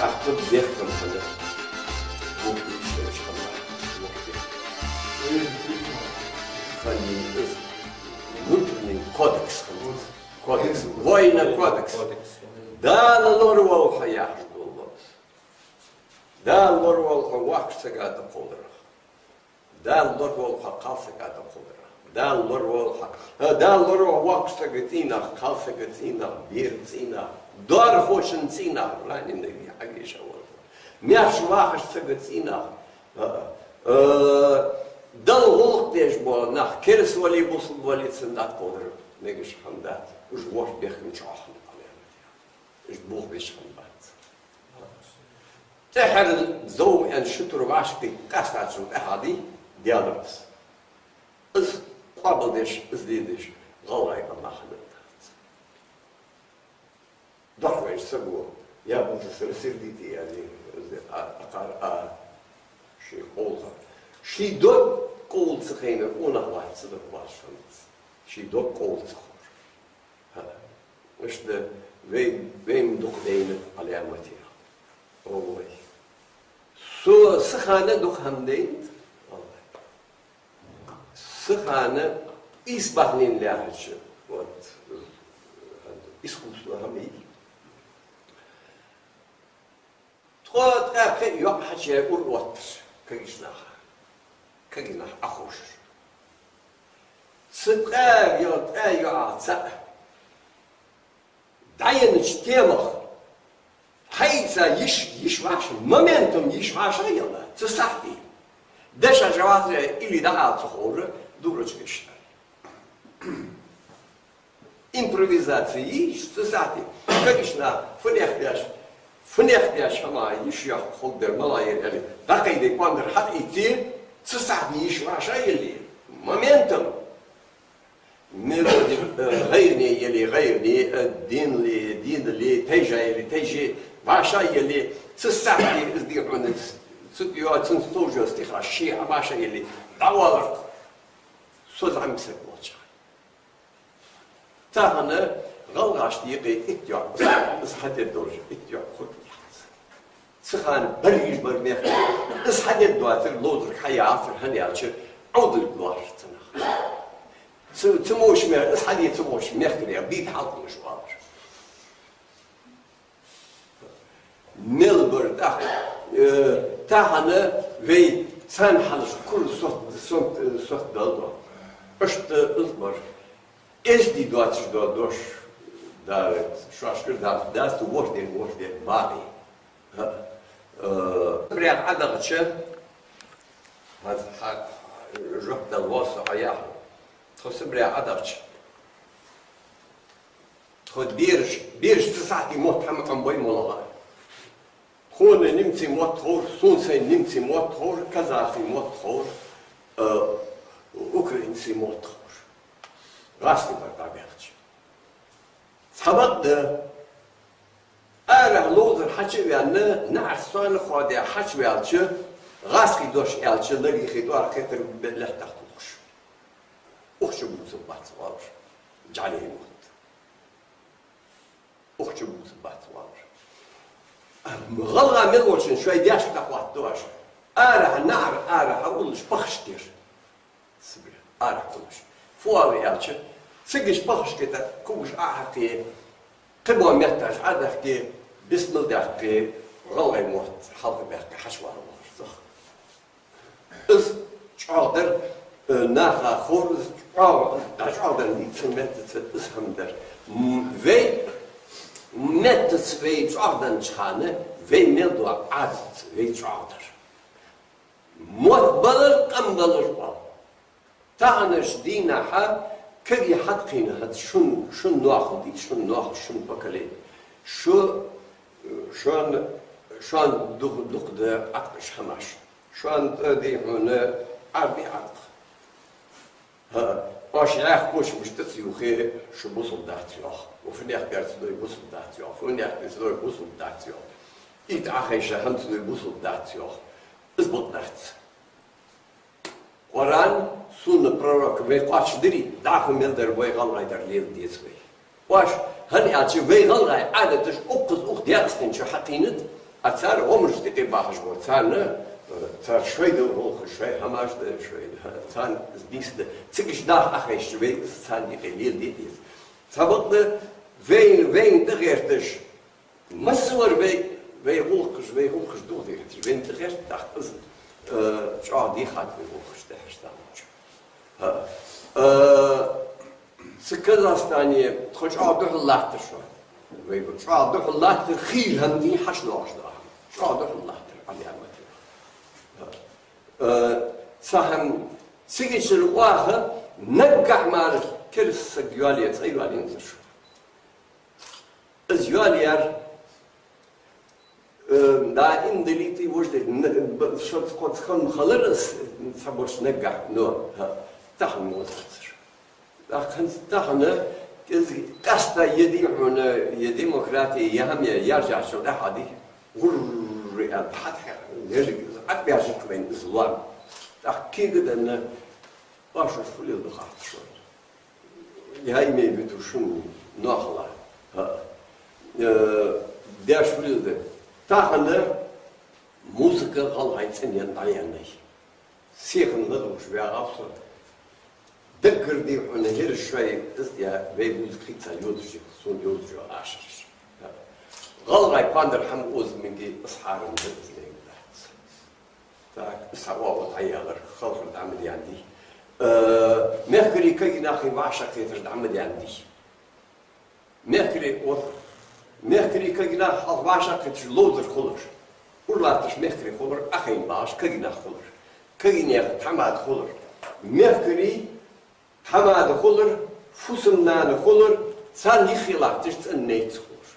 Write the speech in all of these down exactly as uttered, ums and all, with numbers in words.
Ахтуб бехкам хана. Бухбичераш хана. Хани из внутренний кодекс хана. Кодекс. Военный кодекс. Кодекс. Дала лораволва хьо яхаш дола. Дала лораволва хьо воккхача сага тӀакховдарах. Дала лораволва хьо кхалсага тӀакховдарах. Дала лораволва хьо, а, Дала лораволва воккхача сага цӀийнах, кхалсага цӀийнах, бера цӀийнах, доархошта цӀийнах, раненый хьавеша волва. Маьрша вахача сага цӀийнах, а, а, Далла гӀулакх деш бола нах, кераста вале, бусалба вале, царна тӀакховдар мегаш хӀама дац. Уж воккхача бехкам чу Ӏохайна хӀама дац. Иштта бохабеш хӀама бац. ТӀехьара зов аьнна ши тур вӀашагӀкхийтта къаьстачул тӀехьагӀа дий, Даьла рас. Из къоабалдеш, из леладеш гӀалгӀай къаман хӀама дац. Дохьа вайша саго, я буду рассердитый, я не, а, а, а, ший къовлах. Ший дог къовла ца хайнар къонах вац, цадахь вац шоана. Ший дог къовла ца ховр. Иштта вай, вайна дукха дайна Ӏаламат я. Ой. Со, са хана дукха хӀама дайнад. Са хана ийс бахьанен лаьрхӀача, вот, искусство хӀама йий. Тхо ткъаь пхиъ йоӀ хьачуяьй ура отташ, кагийча наха. Кагий нах Ӏоховшаш. Цу ткъаь йоӀ, ткъаь йоӀах цаӀ дӀаеннача темах хьаийца йиш, йиш вӀаший, моментом йиш вӀашагӀъелла, цу сахьте. Дешаш вазе или дӀаала ца ховра, дурачка иштта. Импровизаци йий цу сахьте. Кагийча наха фу нехбеш, фу нехбеш хӀама йиш йоах хӀалдер, мала яр аьле, дӀакхайде, кӀоандар хьаийце, цу сахьте йиш вӀашагӀъелле, моментом. Мелоди, э, гӀайране яле, гӀайране, э, денле, денле, тайжа яле, тайже, вӀашагӀъелле, цу сахьте из дий хьона, цу йоа, цун стовжа стихаш ше а вӀашагӀъелле, дӀавалар. Со зӀамига саг волча. Тахан гӀалгӀашта юкъе итт йоӀ, из хьадергдолаш итт йоӀ хургьяц. Цу хана берригаш бар мехкарий. Из хьадергдоацар, ловзарга хьаяцар, хӀана аьлча, Ӏовдалга лоархӀар цунах. Цу, цу моча мехкарий, из хьаде ца воалаш мехкарий, бийта хьалкхувш валар. Мел бар тӀаккха, э, тахан вай царна хьалхашка кура сот, сот, сот далдо. Иштта из бар. Эздий доацаш дола дош, да, шоашкара дац, дац, вож ден, вож ден, бакъий. Э, прям Ӏадагача, хьа, хьа, жоп дала воал со Ӏаяхьа. Тхо Сибре Ӏадагача. Тхо бераш, бераш цу сахьте мотт хӀама Ӏомабой моллагӀа. Тхона немций мотт ховр, сона сай немций мотт ховр, казахий мотт ховр, э, украинций мотт ховр. ГӀазкхий бар дӀабаьхача. Цхьабакъда арахьа ловзар хьачу а ваьнна, наӀарга соана хоадеш хьачуваьлча, гӀазкхий дош аьлча, ларихи доархи тара лаьттах тухуш. Укх чу бувцаргбац оалаш. ДжӀалей мотт. Укх чу бувцаргбац оалаш. ГӀалгӀа мел волчун шоай даьшка дӀахоаттадеш. Арахьа, наӀар арахьа уллаш пахашкера. Сибре арахьа уллаш. Фу оал аьлча, цигаш пахашка тӀа кугаш Ӏохьекхе, кхыбола метташ Ӏодехке, бисмал даьккхе, гӀалгӀай мотт хьалхабаьккхе, хьачувала вахар цох. Из чӀоагӀдар, э, наха ховр, из чӀоагӀа, из дӀачӀоагӀдар ницкъ меттаца из хӀама дар. М, вай меттаца вай чӀоагӀденнача хана, вай мел дола Ӏадатаца вай чӀоагӀдар. Мотт балар, къам балар оал. Таханарча дийнахьа кагий хьатӀакхийна хӀанз шун, шун ноахал дий, шун ноахал, шун поколени. Шу, шоана, шоана дукха, дукха да Ӏаткъаш хӀамаш. Шоана тӀа дий хьона Ӏарбий Ӏаткъ. ХӀа, оаш яхача кочамаш тӀа ца юхе, шу бусалба дац йоах. Фу наьха бер ца дой, бусалба дац йоах. Фу наьха бер ца дой, бусалба дац йоах. Итт Ӏохайша хӀама ца дой, бусалба дац йоах. Из бакъ дац. Къуръан, сунна пророка вай кхоачашдир, дӀахо мел дар вай гӀалгӀай дар леладе деза вай. Оаш, хӀана аьлча вай гӀалгӀай Ӏадаташ укхаза укх Даькъастен чу хьакхийнад, А цар гӀомараш тӀекхе бахаш бо, царна, э, цар шоай да гӀулакхаш, шоай хӀамаш да, шоай, царна из дийца да. Цига ишта дӀахо Ӏохайшача, вай из царна юкъе леладе деза. Цхьабакъда вайна, вайна тӀагӀерташ, массавар вай, вай гӀулакхаш, вай гӀулакхаш дукха дехьа, вайна тӀагӀерта, тӀаккха из, э, чӀоагӀа дехад вай гӀулакхаш тӀехьашта луча. ХӀа. Э, цу Казахстане тхо чӀоагӀа духьал латтар шоана. Вай чӀоагӀа духьал латтар хийла хӀама дий, хьашт лоархӀаш да. ЧӀоагӀа духьал латтар, Ӏа яма тира. Э, цхьа хӀама цигачара оаха наггахьа мара кераста саг йоалае, цӀа йоалаензар шоана. Из йоалаяьр, э, да, им далийта, вож далийта, н-, б-, шо цкъа цхьан хилар из, цхьабараш наггахьа, но, хӀа, тахан мо дацар. ТӀаккха хӀанз тахан из къаьстта е дий хьона, е демократи, е хӀама, е яржачул тӀехьа дий, гӀурр аьнна, хьатӀахьекха, нерг из Ӏобаьржача вайна из лоам. ТӀаккха кегаданна, оаш фу леладу хаттар шоана. Я имею в виду шун нохала. ХӀа. Э, деш вилда. Тахан музыка гӀалгӀай цӀенен дӀаеннай. Сехам ладувгӀаш вагӀа со. Даггара дий хьона хӀара шоай, из я вай музыка хийца йодаш я, сона йодаш я ашараш. ХӀа. ГӀалгӀай пандар хӀама оза мегаргдий, из хьарам да, из лайна дац. Так, из хьа оагӀув дӀаяьлар, халхар дӀа ма даьннадий. Э, мехкарий кагий нахий вӀашагӀкхетар дӀа ма даьннадий. Мехкарий, вот, мехкарий кагий нах хьалха вӀашагӀкхеташ ловзар хулар. Ура латташ мехкарий хулар, Ӏохайна багӀаш кагий нах хулар. Кагий наьха тхьамада хулар. Мехкарий тхьамада хулар, фусам-нана хулар, царна юхе латташ цӀена найц хулар.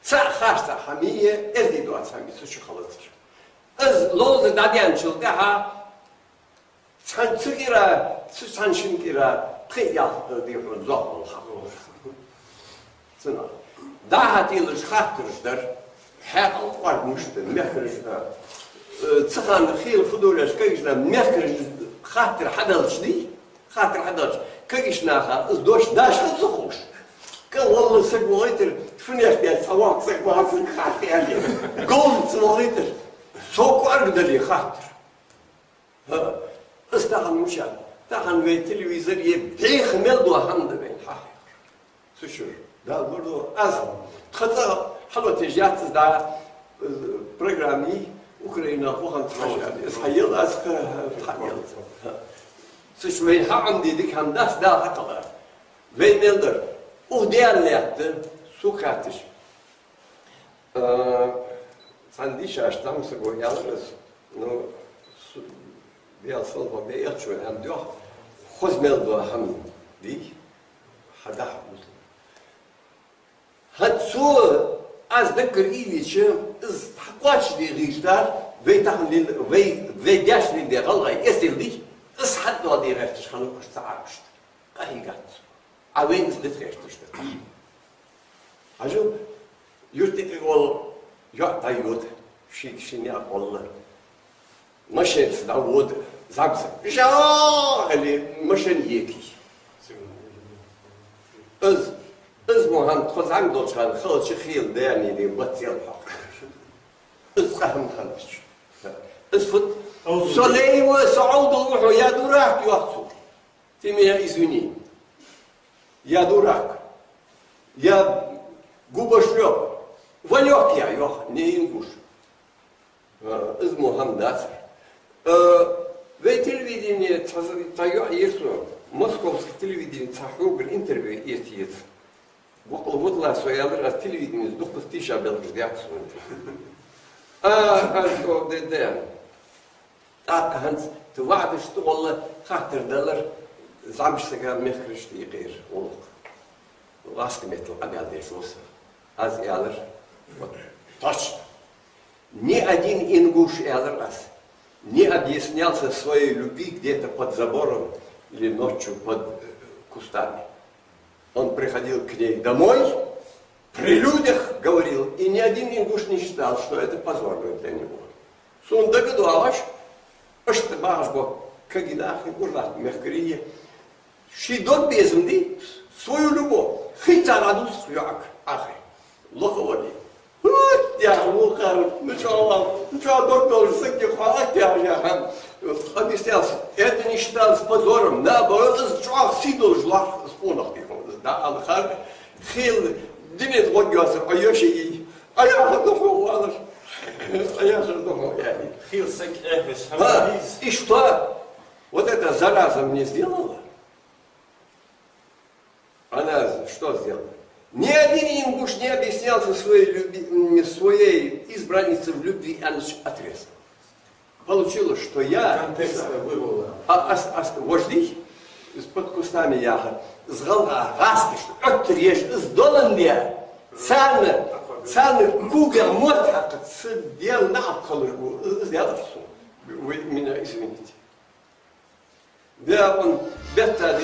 Цхьа харцахьа хӀама я, эздий доаца хӀама я, цу чу хилацар. Из ловзар дӀадаьнначул тӀехьа цхьан цу кӀира, цу цхьан шин кӀира пхи ялх дехьо зох вала хьахулаш. Цунах дӀа-хьа телаш хаттараш дар, хьаькъал кӀоарга мишта да, мехкараш да. Э, цу хана хийла фу долаш кагийча наха мехкараш хаттар хьаделча дий, хаттар хьаделча, кагийча наха из дош дашха ца ховш. КӀал валла саг валийтар, фунех деш цхьа воккха саг вац, саг хатта аьле. Говзанца валийтар, со кӀоарга дале хаттар. ХӀа, из тахан мича, тахан вай телевизор е бӀеха мел дола хӀама да вайна хьахьекхар. Цу чура. Да, лур ду. Аз тха цӀа хьалотеш яц из да, э, программа Украина хӀухьан тхаша. Из хьаел, аз кхы хьаел. Цу чу вай хьаӀомаде дика хӀама дац, Дала хьакхелла. Вай мел дар. Укх ден лаьтта, сога хаьттача. Э, цхьан дийшача тӀа саго аьлар из, ну, су-, Даьла салам хилда элчано аьннад йоах, хоза мел дола хӀама дий, хьадахьа узла. ХӀанз цо аз даггара ийвича, из хьакхоачашде гӀертар, вай тахан лел-, вай, вай деш леладаь гӀалгӀай эздел дий, из хьадоаладе гӀерташ хиннав уж цхьа Ӏарбашта. Къахьийгад цо. А вайна из дита гӀерташ да. Хьажал, юрта юкъе вола йоӀ дӀайода, ший, ший наькъа гӀолла. Машенаца дӀавода, зӀамсаг. Жа! Али машен екий. Из, из мо хӀама тхо зӀамига долча хана хилча хийла даьнна дий бацел хьокх. Из къахьа ма хиннадий. Из фуд? Со лейва, со Ӏовдал ва хьо, я дурак, йоах цо. Ты меня извини. Я дурак. Я губошлёп. Валёк я, йоах, не ингуш. Э, из мо хӀама дацар. Э, вай телевидени, цхьа, цхьа йоӀ йир сона, московски телевидени цхьа хьогара интервью эца еза. Бокъонца вутла со аьлар, аз телевиденес дуккха тийша белхаш дац сона. А, аз, о, де, де. ТӀаккха хӀанз тха ваӀдаш тӀагӀолла хаттар далар, зӀамига сага мехкарашта юкъера гӀулакх. Ласка меттала къамаьл деш ва со. Аз аьлар, вот, точно. Ни один ингуш, аьлар аз, не объяснял со своей любви где-то под забором или ночью под, э, кустами. Он приходил к ней домой, при людях говорил, и ни один ингуш не считал, что это позорно для него. Сона дагадоагӀаш, иштта багӀаш ба кагий нах, ура латта мехкарий, ший дог безам дий, свою любовь, хийца дӀадувц йоӀага, Ӏохай. Лоха вале. ХӀу! яхар вукхар, ну чӀоагӀа вал, ну чӀоагӀа дог долаш саг я хьо, атта яхар. Объяснялся, это не считалось позором, наоборот, из чӀоагӀа сий долаш лоархӀ из къонах, тӀехьа из дӀаала хар, хийла динет гӀоргйоацар, Ӏа йоша йий, Ӏа яхар да хьона, валар, Ӏа яхар да хьона, яхар. Хийла саг эхаш, ХӀа, хӀама из. И что? Вот эта зараза мне сделала. Она что сделала? Ни один ингуш не объяснялся своей, люби- м, своей избраннице в любви, она отрезала. Получилось, что я... Контекста вывела. А, ас, ас, вождь, из под кустами яха, из гӀалгӀа гӀаскаш, отрежь, из долан я. Царна, царна куга мотт хьакха, ца дел на акхалур бу, из, из яла су. Вы меня извините. Беа он бетта